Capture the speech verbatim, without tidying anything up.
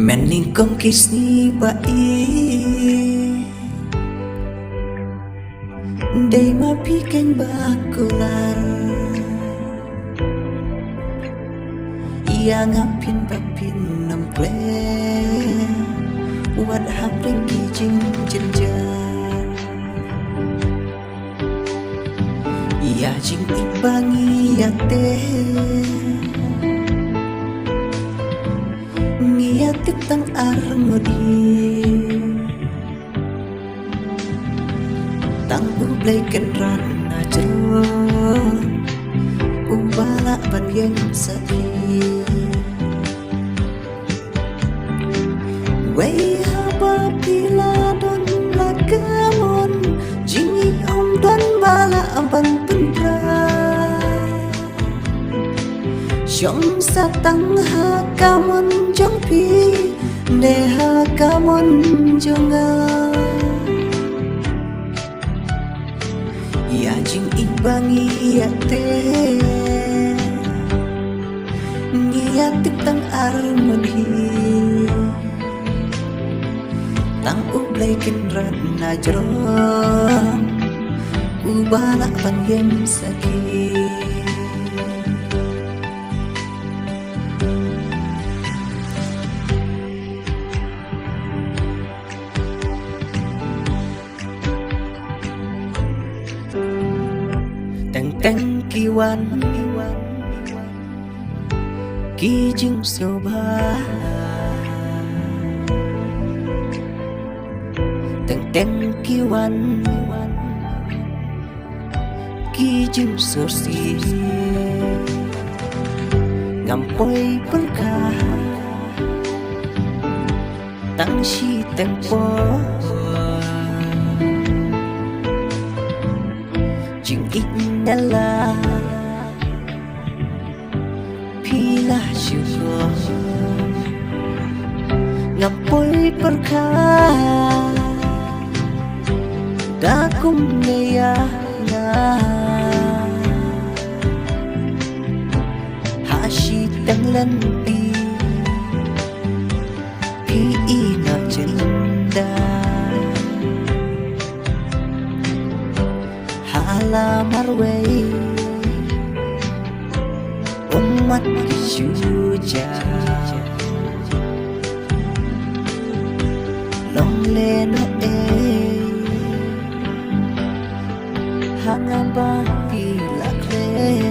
Mynnyngkong ki sngi ba i dei ma phi keiñ ba kular. Ïa nga phin ba phin ym klet wat hapdeng ki jingjynjar. Ïa jingïeit ba ngi ïa teh, ngi ïa tip tang ar ngut hi. Tang U Blei Kynrad na jrong uba lah ban ïeng sakhi. Wei haba phi la don la ka mon, jingïeit ym don ba lah ban pynpra. Shong sa tang ha ka mon jong phi ne ha ka mon jong nga. Ïa jingïeit ba ngi ïa teh, ngi ïa tip tang ar ngut hi. Tang U Blei Kynrad na jrong uba lah ban ïeng sakhi. Teng teng ki wan ki jingsngewbha. Teng teng ki wan ki jingsngewsih. Ngam poi pyrkhat tang shiteng por. Jingïeit nga la phi la shu khot. Ngam poi pyrkhat da kumne ïa nga. Ha shiteng lynti phi i na jynda. Ha la marwei ummat ki shu jam. Long lehnohei ha nga ba phi la khleh.